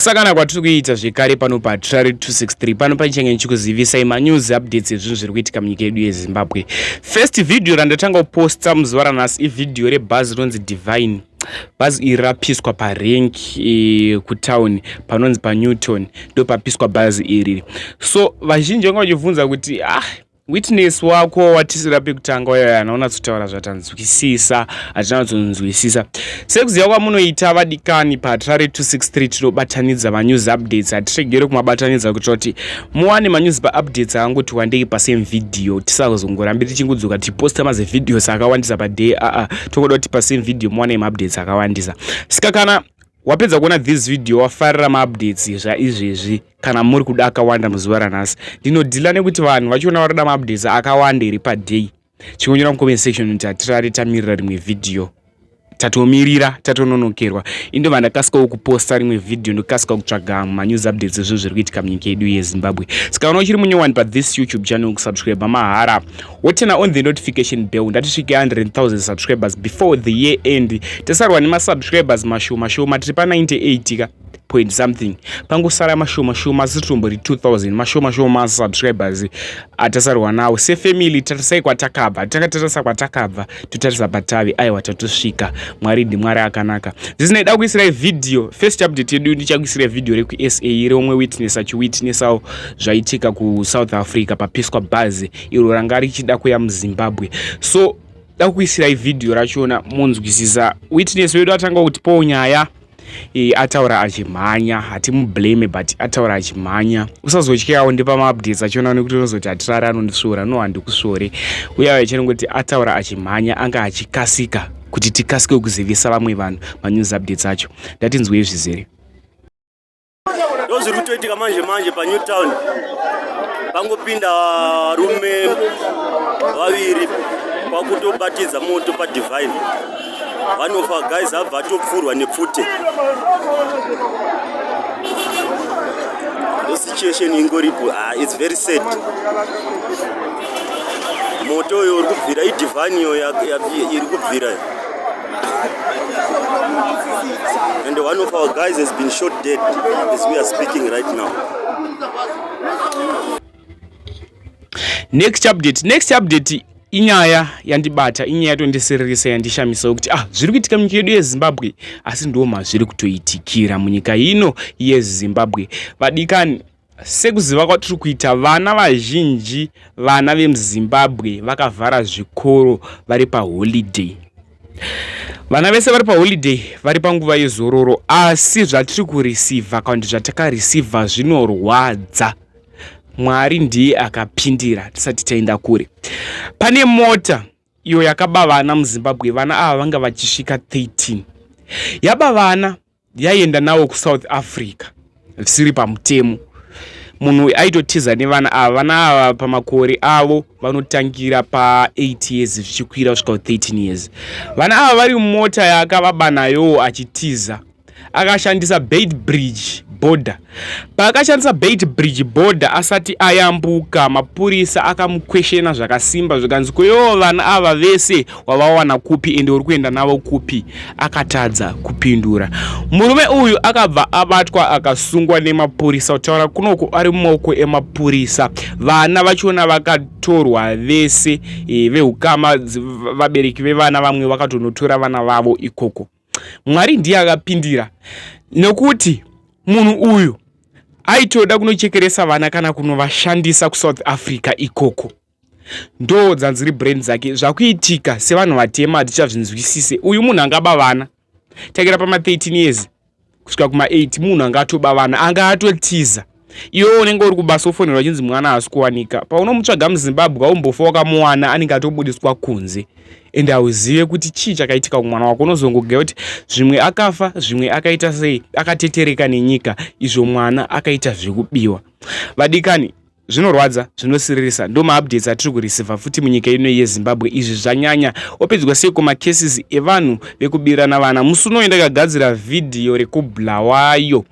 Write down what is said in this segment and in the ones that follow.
Kusangana kwatiri kuita zvekare pano paTrari 263 pano paichange ndichikuzivisai manews updates ezvinhu zviri kuitika munyika yedu yeZimbabwe. First video randatanga kuposta muzuva ranhasi ivhidhiyo rebhazi rinonzi Divine. Bhazi iri rapiswa parank e, kutown panonzi paNewton ndopapiswa bhazi iri. So vazhinji vanga vachibvunza kuti ah Witness wako watisira pekutanga uyo haana kunatsotaura zvatanzwisisa hatinanyatsonzwisisa sekuziva kwamunoita vadikani patrare 263 tinobatanidza manews updates hatiregere kumabatanidza kuitira kuti muwane manews paupdates akangoti wandei pasame video tisazongorambi tichingodzoka tichiposta mazevideos akawandisa paday aa tongoda kuti pasame video muwane maupdates akawandisa saka kana Wapedza kuona this video wafarira maupdates zvaizvezvi kana muri kuda akawanda muzuva ranhasi ndinodhila nekuti vanhu vachiona varikuda maupdates akawanda here paday chingonyora mucomment section kuti hatirare tamirira rimwe video tatomirira tatononokerwa indobva ndakasikawo kuposta rimwe video ndokasika kutsvaga manews updates ezvinhu zviri kuitika munyika yedu yezimbabwe saka kana uchiri munyowani pathis youtube channel kusubscribe mahara woturn on the notification bell ndatisvike 100,000 subscribers before the year end tasarwa nemasubscribers mashoma shoma tiri pa 98 ka point something pangosara mashoma shoma asi tombori 2000 mashoma shoma subscribers atasarwa nawo sefamily tarisai kwatakabva tanga tatarisa kwatakabva totarisa patave aiwa tatosvika mwari ndimwari akanaka zvisinei da kuisirai video first update yedu ndichakuisirai video rekusa reumwe witness achiwitnessawo zvaitika kusouth africa papiswa bhazi iro ranga richida kuya muzimbabwe so da kuisirai vhidhiyo rachona munzwisisa witness wedu atanga kutipawo nyaya e, ataura achimhanya hatimublame but ataura achimhanya usazotyawo ndipa maupdates achona nekuti unozoti hatirari anondisvora no handikusvore uye ava chinongoti ataura achimhanya anga achikasika kuti tikasike kuzivisa vamwe vanhu manews updates acho ndatinzwei zvizere Ndozviri kutoitika manje manje paNew Town. Pangopinda varume vaviri kwakutobatidza moto paDivine. Vanofa guys abva atopfurwa nepfute. The situation ingoripo. Ah, it's very sad. Moto uyo uri kubvira iDivine iyo iri kubvira. And one of our guys has been shot dead as we are speaking right now. Next update, next update inyaya yandibata inyaya yatondisiririsa yandishamisa kuti ah zviri kuitika munyika yedu yezimbabwe asi ndo mazviri kutoitikira munyika ino yezimbabwe vadikani Sekuziva kwatiri kuita vana vazhinji vana vemuZimbabwe vakavhara zvikoro vari paholiday. Vana vese vari paholiday vari panguva yezororo asi zvatiri kureceiver kana kuti zvatakareceiver zvinorwadza. Mwari ndiye akapindira tisati taenda kure. Pane mota iyo yakaba vana muZimbabwe vana ava vanga vachisvika 13. Yaba vana yaienda nawo kusouth africa zvisiri pamutemo munhu aitotiza nevana ava vana ava pamakore avo vanotangira pa8 years zvichikwira kusvika ku13 years vana ava vari mumota yaakavaba nayowo achitiza akashandisa bait bridge border paakashandisa bait bridge border asati ayambuka mapurisa akamukweshena zvakasimba zvikanzi koivo vana ava vese wavawana kupi ende uri kuenda navo kupi akatadza kupindura murume uyu akabva abatwa akasungwa nemapurisa kutaura kunoku ari mumaoko emapurisa vana vachona vakatorwa vese e, veukama vabereki vevana vamwe vakatonotora vana vavo ikoko mwari ndiye akapindira nekuti munhu uyu aitoda kunochekeresa vana kana kunovashandisa kusouth africa ikoko ndo dzanziri brain dzake zvakuitika sevanhu vatema hatichazvinzwisise uyu munhu angaba vana tangira pama 13 years kusvika kuma 8 munhu anga atoba vana anga atotiza iwe unenge uri kubasa ofonerwa chinzi mwana haasi kuwanika paunomutsvaga muzimbabwe aumbofa wakamuwana anenge atobudiswa kunze ende hauzive kuti chii chakaitika kumwana wako unozongogeya kuti zvimwe akafa zvimwe akaita sei akatetereka nenyika izvo mwana akaita zvekubiwa vadikani Zvinorwadza, zvinosiririsa, ndo maupdates atiri kureceiver futi munyika ino yeZimbabwe. Izvi zvanyanya. Opedzwa seiko macases evanhu vekubirana vana? Musi unoyu ndakagadzira vhidhiyo rekuBulawayo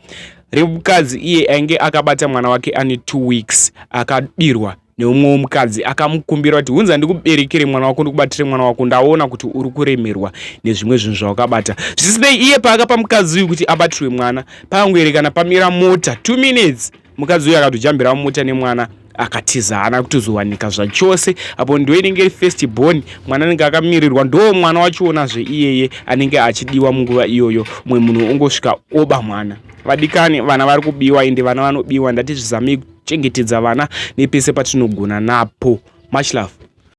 remukadzi iye ainge akabata mwana wake ane 2 weeks akabirwa. Neumwewo mukadzi akamukumbira kuti, "Hunza ndikuberekere mwana wako, ndikubatire mwana wako, ndaona kuti uri kuremerwa nezvimwe zvinhu zvawakabata." Zvisinei, iye paakapa mukadzi uyu kuti abatirwe mwana, paangoerekana pamira mota 2 minutes, mukadzi uyu akatojambira mumota nemwana, akatiza, haana kutozowanika zvachose. Apo ndo inenge iri first born, mwana anenge akamirirwa, ndo mwana wachionazve iyeye anenge achidiwa munguva iyoyo. Mumwe munhu ongosvika oba mwana. Vadikani, vana vari kubiwa, ende vana vanobiwa. Ndati zvizamei kuchengetedza vana nepese patinogona napo. Much love.